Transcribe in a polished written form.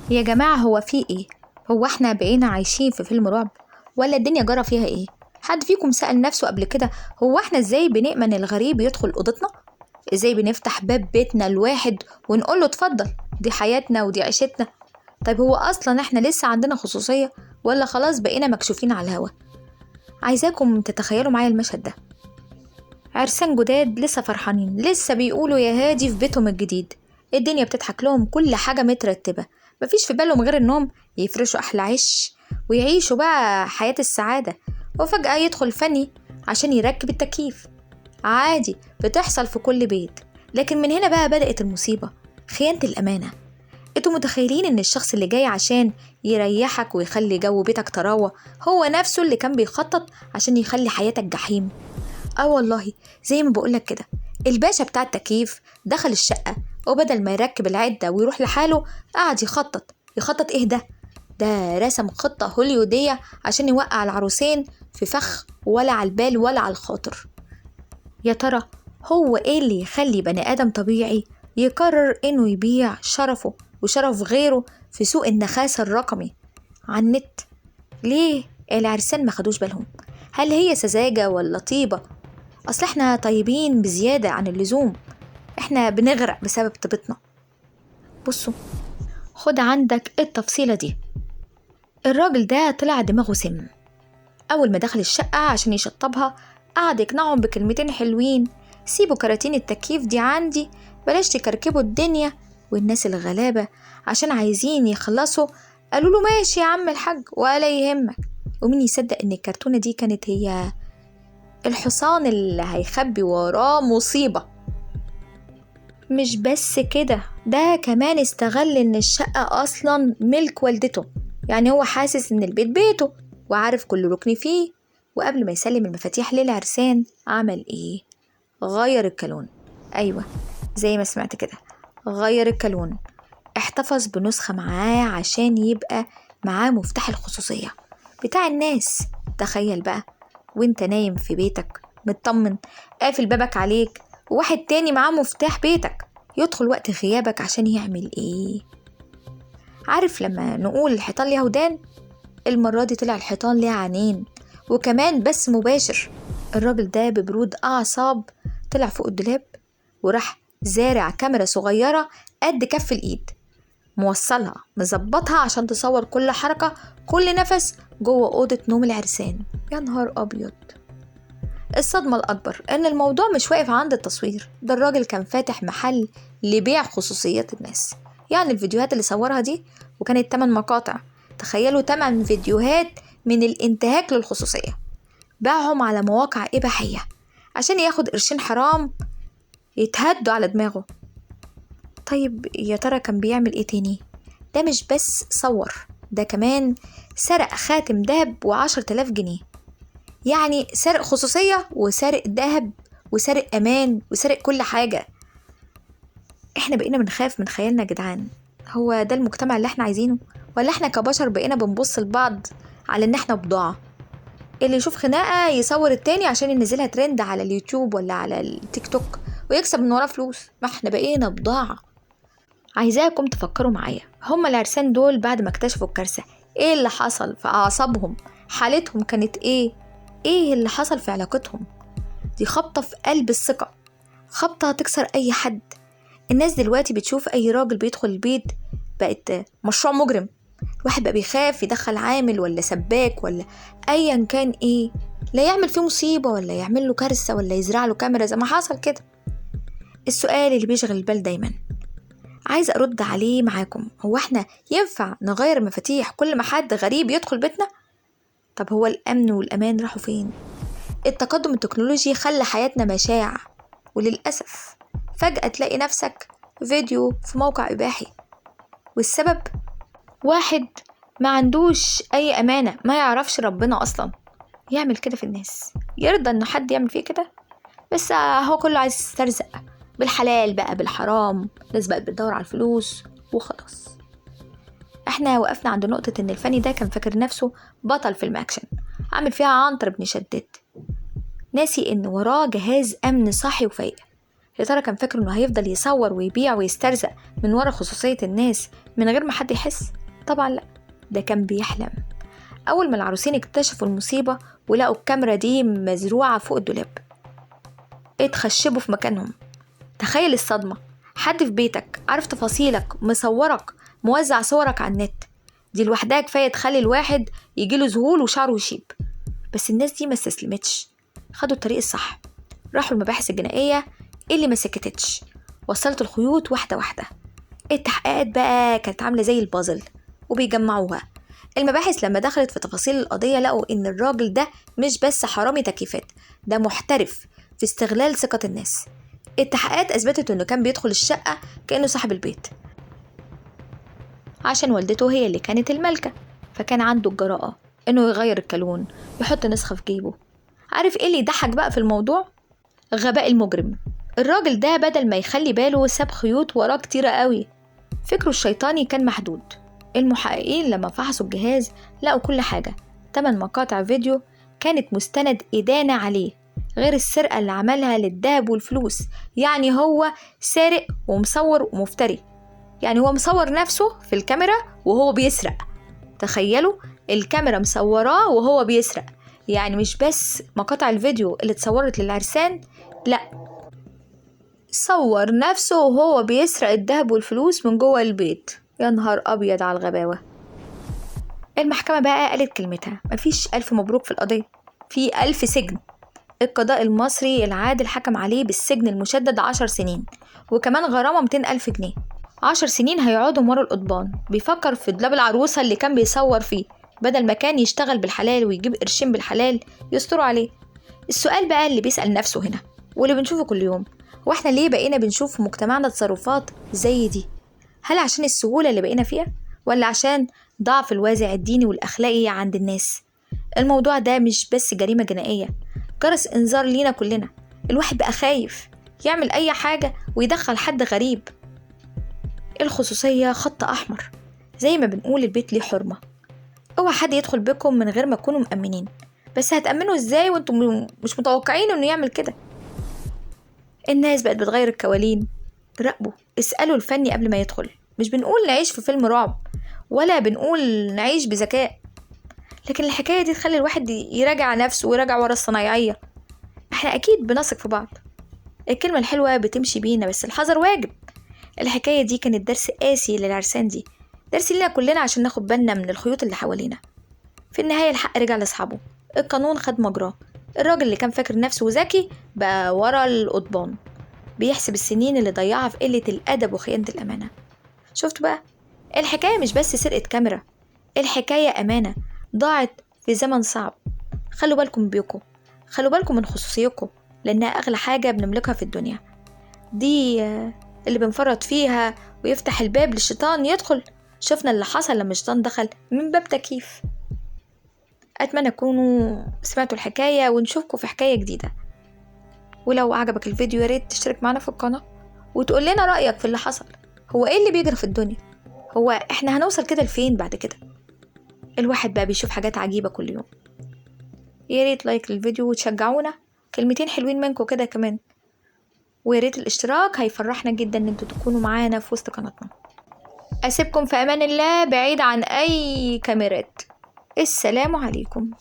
يا جماعة هو في ايه؟ هو احنا بقينا عايشين في فيلم رعب ولا الدنيا جرى فيها ايه؟ حد فيكم سأل نفسه قبل كده هو احنا ازاي بنأمن الغريب يدخل اوضتنا؟ ازاي بنفتح باب بيتنا الواحد ونقول له اتفضل، دي حياتنا ودي عيشتنا؟ طيب هو اصلا احنا لسه عندنا خصوصية ولا خلاص بقينا مكشوفين على الهوا؟ عايزاكم تتخيلوا معايا المشهد ده. عرسان جداد لسه فرحانين، لسه بيقولوا يا هادي في بيتهم الجديد، الدنيا بتضحك لهم، كل حاجة مترتبة، مفيش في بالهم غير انهم يفرشوا احلى عش ويعيشوا بقى حياة السعادة. وفجأة يدخل فني عشان يركب التكييف. عادي، بتحصل في كل بيت. لكن من هنا بقى بدأت المصيبة، خيانة الأمانة. انتوا متخيلين ان الشخص اللي جاي عشان يريحك ويخلي جو بيتك طراوة هو نفسه اللي كان بيخطط عشان يخلي حياتك جحيم؟ اه والله، زي ما بقولك كده، الباشا بتاع التكييف دخل الشقة وبدل ما يركب العدة ويروح لحاله قعد يخطط. يخطط ايه ده؟ ده رسم خطة هوليودية عشان يوقع العروسين في فخ ولا على البال ولا على الخاطر. يا ترى هو ايه اللي يخلي بني آدم طبيعي يقرر انه يبيع شرفه وشرف غيره في سوق النخاسة الرقمي على النت؟ ليه العرسان ما خدوش بالهم؟ هل هي سذاجة ولا طيبة؟ اصل احنا طيبين بزيادة عن اللزوم، احنا بنغرق بسبب طيبتنا. بصوا، خد عندك التفصيلة دي. الراجل ده طلع دماغه سم. اول ما دخل الشقة عشان يشطبها قعد يقنعهم بكلمتين حلوين، سيبوا كراتين التكييف دي عندي، بلاش تكركبوا الدنيا. والناس الغلابة عشان عايزين يخلصوا قالوا له ماشي يا عم الحاج ولا يهمك. ومين يصدق ان الكرتونة دي كانت هي الحصان اللي هيخبي وراه مصيبة؟ مش بس كده، ده كمان استغل ان الشقة اصلا ملك والدته، يعني هو حاسس ان البيت بيته وعارف كل ركن فيه. وقبل ما يسلم المفاتيح للعرسان عمل ايه؟ غير الكالون. ايوه زي ما سمعت كده، غير الكالون. احتفظ بنسخة معاه عشان يبقى معاه مفتاح الخصوصية بتاع الناس. تخيل بقى وانت نايم في بيتك مطمن قافل بابك عليك، وواحد تاني معاه مفتاح بيتك يدخل وقت غيابك عشان يعمل ايه؟ عارف لما نقول الحيطان ليها ودان؟ المرة دي طلع الحيطان ليها عينين، وكمان بس مباشر. الراجل ده ببرود أعصاب طلع فوق الدولاب وراح زارع كاميرا صغيرة قد كف الإيد، موصلها مظبطها عشان تصور كل حركة كل نفس جوه أوضة نوم العرسان. يا نهار أبيض! الصدمة الأكبر إن الموضوع مش واقف عند التصوير، ده الراجل كان فاتح محل لبيع خصوصيات الناس. يعني الفيديوهات اللي صورها دي وكانت 8 مقاطع، تخيلوا 8 فيديوهات من الانتهاك للخصوصية، باعهم على مواقع إباحية عشان ياخد قرشين حرام يتهدوا على دماغه. طيب يا ترى كان بيعمل ايه تاني؟ ده مش بس صور، ده كمان سرق خاتم دهب و10,000 جنيه. يعني سرق خصوصية وسرق دهب وسرق أمان وسرق كل حاجة. احنا بقينا بنخاف من خيالنا يا جدعان. هو ده المجتمع اللي احنا عايزينه؟ ولا احنا كبشر بقينا بنبص لبعض على ان احنا بضاعة؟ اللي يشوف خناقة يصور التاني عشان ينزلها ترند على اليوتيوب ولا على التيك توك ويكسب من وراه فلوس. ما احنا بقينا بضاعة. عايزاكم تفكروا معايا، هما العرسان دول بعد ما اكتشفوا الكارثة ايه اللي حصل في اعصابهم؟ حالتهم كانت ايه؟ ايه اللي حصل في علاقتهم؟ دي خبطة في قلب الثقة، خبطة تكسر اي حد. الناس دلوقتي بتشوف اي راجل بيدخل البيت بقت مشروع مجرم. الواحد بقى بيخاف يدخل عامل ولا سباك ولا ايا كان ايه، لا يعمل فيه مصيبة ولا يعمل له كارثة ولا يزرع له كاميرا زي ما حصل كده. السؤال اللي بيشغل البال دايما عايز ارد عليه معاكم، هو احنا ينفع نغير مفاتيح كل ما حد غريب يدخل بيتنا؟ طب هو الامن والامان راحوا فين؟ التقدم التكنولوجي خلى حياتنا مشاع، وللاسف فجأة تلاقي نفسك فيديو في موقع إباحي، والسبب واحد ما عندوش أي أمانة، ما يعرفش ربنا أصلا، يعمل كده في الناس. يرضى إنه حد يعمل فيه كده؟ بس هو كله عايز يسترزق بالحلال بقى بالحرام، الناس بقت بتدور على الفلوس وخلاص. احنا وقفنا عند نقطة إن الفني ده كان فاكر نفسه بطل فيلم أكشن، عامل فيها عنتر بن شداد، ناسي إن وراه جهاز أمن صاحي وفايق. يا ترى كان فاكر انه هيفضل يصور ويبيع ويسترزق من ورا خصوصية الناس من غير ما حد يحس؟ طبعا لا، ده كان بيحلم. أول ما العروسين اكتشفوا المصيبة ولقوا الكاميرا دي مزروعة فوق الدولاب، اتخشبوا في مكانهم. تخيل الصدمة، حد في بيتك عارف تفاصيلك، مصورك، موزع صورك على النت. دي لوحدها كفاية تخلي الواحد يجيله ذهول وشعره يشيب. بس الناس دي ما استسلمتش، خدوا الطريق الصح، راحوا المباحث الجنائية اللي ما سكتتش، وصلت الخيوط واحدة واحدة. التحقيقات بقى كانت عاملة زي البازل وبيجمعوها. المباحث لما دخلت في تفاصيل القضية لقوا إن الراجل ده مش بس حرامي تكييفات، ده محترف في استغلال ثقة الناس. التحقيقات أثبتت إنه كان بيدخل الشقة كأنه صاحب البيت، عشان والدته هي اللي كانت المالكة، فكان عنده الجراءة إنه يغير الكالون، يحط نسخة في جيبه. عارف إيه اللي يضحك بقى في الموضوع؟ غباء المجرم. الراجل ده بدل ما يخلي باله ساب خيوط وراه كتيرة قوي. فكره الشيطاني كان محدود. المحققين لما فحصوا الجهاز لقوا كل حاجة، 8 مقاطع فيديو كانت مستند إدانة عليه، غير السرقة اللي عملها للذهب والفلوس. يعني هو سارق ومصور ومفتري، يعني هو مصور نفسه في الكاميرا وهو بيسرق. تخيلوا الكاميرا مصوراه وهو بيسرق. يعني مش بس مقاطع الفيديو اللي اتصورت للعرسان، لا، صور نفسه وهو بيسرق الذهب والفلوس من جوه البيت. يا نهار أبيض على الغباوة. المحكمة بقى قالت كلمتها، مفيش 1000 مبروك في القضية، في 1000 سجن. القضاء المصري العادل حكم عليه بالسجن المشدد 10 سنين، وكمان غرامة 200,000 جنيه. 10 سنين هيقعدوا ورا القضبان. بيفكر في دولاب العروسة اللي كان بيصور فيه، بدل ما كان يشتغل بالحلال ويجيب قرشين بالحلال يستروا عليه. السؤال بقى اللي بيسأل نفسه هنا واللي بنشوفه كل يوم، واحنا ليه بقينا بنشوف في مجتمعنا تصرفات زي دي؟ هل عشان السهولة اللي بقينا فيها، ولا عشان ضعف الوازع الديني والأخلاقي عند الناس؟ الموضوع ده مش بس جريمة جنائية، جرس إنذار لينا كلنا. الواحد بقى خايف يعمل أي حاجة ويدخل حد غريب. الخصوصية خط أحمر، زي ما بنقول البيت ليه حرمة. اوعى حد يدخل بكم من غير ما تكونوا مأمنين. بس هتأمنوا ازاي وانتم مش متوقعين انه يعمل كده؟ الناس بقت بتغير الكوالين. راقبوا، اسألوا الفني قبل ما يدخل. مش بنقول نعيش في فيلم رعب، ولا بنقول نعيش بذكاء، لكن الحكاية دي تخلي الواحد يراجع نفسه ويراجع ورا الصنايعية. احنا اكيد بنثق في بعض، الكلمة الحلوة بتمشي بينا، بس الحذر واجب. الحكاية دي كانت درس قاسي للعرسان دي، درس لنا كلنا عشان ناخد بالنا من الخيوط اللي حوالينا. في النهاية الحق رجع لأصحابه، القانون خد مجراه. الراجل اللي كان فاكر نفسه ذكي بقى ورا القضبان، بيحسب السنين اللي ضيعها في قلة الأدب وخيانة الأمانة. شفت بقى؟ الحكاية مش بس سرقة كاميرا، الحكاية أمانة ضاعت في زمن صعب. خلوا بالكم بيكم، خلوا بالكم من خصوصيكم، لأنها أغلى حاجة بنملكها في الدنيا دي، اللي بنفرط فيها ويفتح الباب للشيطان يدخل. شفنا اللي حصل لما الشيطان دخل من باب تكييف. أتمنى تكونوا سمعتوا الحكاية، ونشوفكم في حكاية جديدة. ولو عجبك الفيديو ياريت تشترك معنا في القناة وتقول لنا رأيك في اللي حصل. هو ايه اللي بيجري في الدنيا؟ هو احنا هنوصل كده لفين بعد كده؟ الواحد بقى بيشوف حاجات عجيبة كل يوم. ياريت لايك للفيديو وتشجعونا، كلمتين حلوين منكم كده كمان، وياريت الاشتراك هيفرحنا جدا ان انتوا تكونوا معانا في وسط قناتنا. اسيبكم في امان الله، بعيد عن اي كاميرات. السلام عليكم.